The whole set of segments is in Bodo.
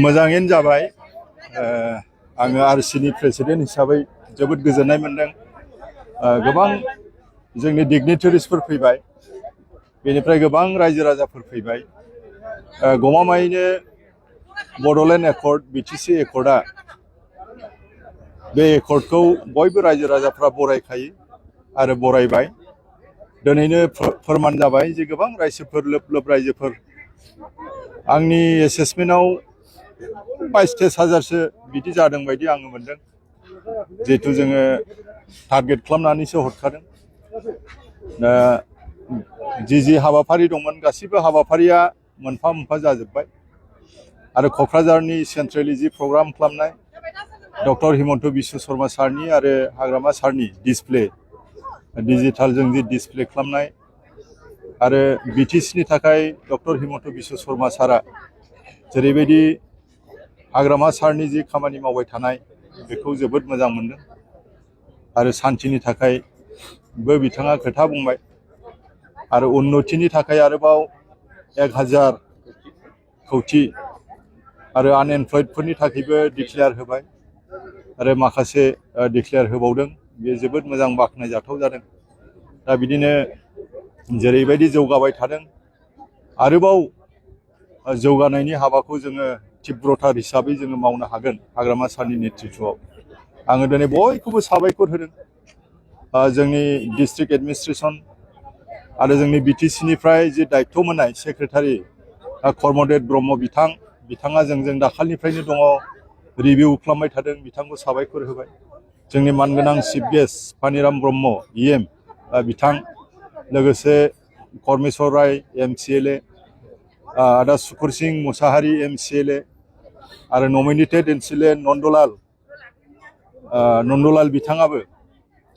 मोजाङैनो जाबाय। आङो आरसिनि प्रेसिडेन्ट हिसाबै जोबोद गोजोननाय मोनदों। गोबां जोंनि डिगनिटारिसफोर फैबाय, बेनिफ्राय गोबां रायजो राजाफोर फैबाय। गमामायैनो बड'लेण्ड एकर्ड बिटिसि एकर्डआ बे एकर्डखौ बयबो रायजो राजाफ्रा बरायखायो आरो बरायबाय। दिनैनो फोरमान जाबाय जे गोबां रायजोफोर लोब लोब रायजोफोर आंनि एसेसमेन्टआव 22-23 हाजारसो बिदि जादों बायदि आङो मोनदों, जिहेथु जोङो टारगेट खालामनानैसो हरखादों। दा जि हाबाफारि दंमोन गासिबो हाबाफारिया मोनफा मोनफा जाजोब्बाय आरो क'क्राझारनि सेन्ट्रेलि जि प्रग्राम खालामनाय डक्टर हिमन्त बिश्व शर्मा सारनि आरो हाग्रामा सारनि डिसप्ले डिजिटेलजों जि डिसप्ले खालामनाय आरो बिटिसिनि थाखाय डक्टर हिमन्त बिश्व शर्मा सारा जेरैबायदि हाग्रामा सारनि जि खामानि मावबाय थानाय बेखौ जोबोद मोजां मोनदों आरो सान्थिनि थाखायबो बिथाङा खोथा बुंबाय आरो उन्नतिनि थाखाय आरोबाव 1000 कौटि आरो आनएमप्लयडफोरनि थाखायबो डिक्लेयार होबाय आरो माखासे डिक्लेयार होबावदों। बे जोबोद मोजां बाख्नायजाथाव जादों। दा बिदिनो जेरैबायदि जौगाबाय थादों आरोबाव जौगानायनि हाबाखौ जोङो तीव्रतार हिसाबै जोङो मावनो हागोन हाग्रामा सारनि नेतृत्वआव। आङो दिनै बयखौबो साबायखर होदों। जोंनि डिस्ट्रिक्ट एडमिनिस्ट्रेसन आरो जोंनि बिटिसिनिफ्राय जि दायित्व मोननाय सेक्रेटारि कर्मदेव ब्रह्म बिथाङा जोंजों दाखालिनिफ्रायनो दङ, रिभिउ खालामबाय थादों, बिथांखौ साबायखर होबाय। जोंनि मानगोनां chief guest Paniram Brahma EM बिथां, लोगोसे करमेश्वर राय MCLA, आदा सुकुर सिंह मुसाहारि MCLA आरो नमिनेटेड MCLA नन्दलाल बिथाङाबो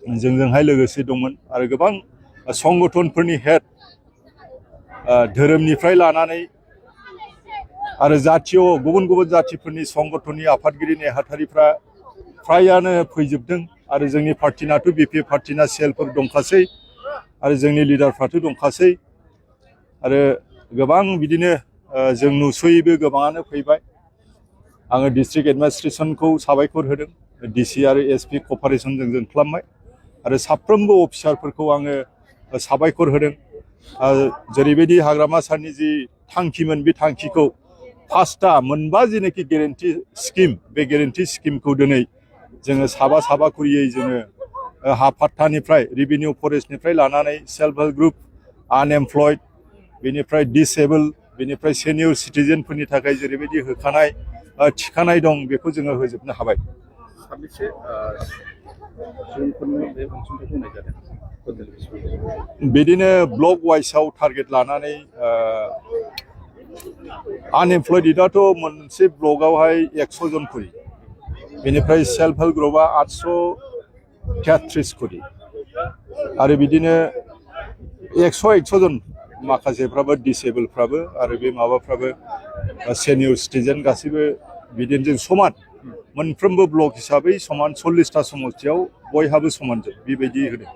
जोंजोंहाय लोगोसे दंमोन आरो गोबां संगठनफोरनि हेड धोरोमनिफ्राय लानानै आरो जातीय गुबुन गुबुन जातिफोरनि संगठननि आफादगिरि नेहाथारिफ्रा फ्रायानो फैजोबदों आरो जोंनि पार्टिनाथ' BP पार्टिना सेलफोर दंखासै आरो जोंनि लिडारफ्राथ' दंखासै आरो गोबां बिदिनो जों नुस'यैबो गोबाङानो फैबाय। आङो डिस्ट्रिक्ट एडमिनिस्ट्रेसनखौ साबायखर होदों। DC आरो SP कपारेसनजों जों खालामबाय आरो साफ्रोमबो अफिसारफोरखौ आङो साबायखर होदों। जेरैबायदि हाग्रामा सारनि जि थांखिमोन बे थांखिखौ फार्स्टआ मोनबा जेनाखि गेरेन्टि स्किम, बे गेरेन्टि स्किमखौ दिनै जोङो साबा खुरियै जोङो हाफात्तानिफ्राय रेभिनिउ फरेस्टनिफ्राय लानानै सेल्फ हेल्प ग्रुप, आनएमप्लयड, बेनिफ्राय डिसेबल, बेनिफ्राय सेनियर सिटिजेनफोरनि थाखाय जेरैबायदि होखानाय थिखानाय दं बेखौ जोङो होजोबनो हाबाय। बिदिनो ब्लक वाइसआव टारगेट लानानै आनएमप्लयडआथ' मोनसे ब्लकआवहाय 100 जन खुरि, बेनिफ्राय सेल्फ हेल्प ग्रुपआ 833 खुरि आरो बिदिनो 100 जन माखासेफ्राबो डिसेबलफ्राबो आरो बे माबाफ्राबो सेनियर सिटिजेन गासैबो बिदिनो जों समान मोनफ्रोमबो ब्लक हिसाबै समान 40टा समस्थियाव बयहाबो समानजोब बेबायदि होदों।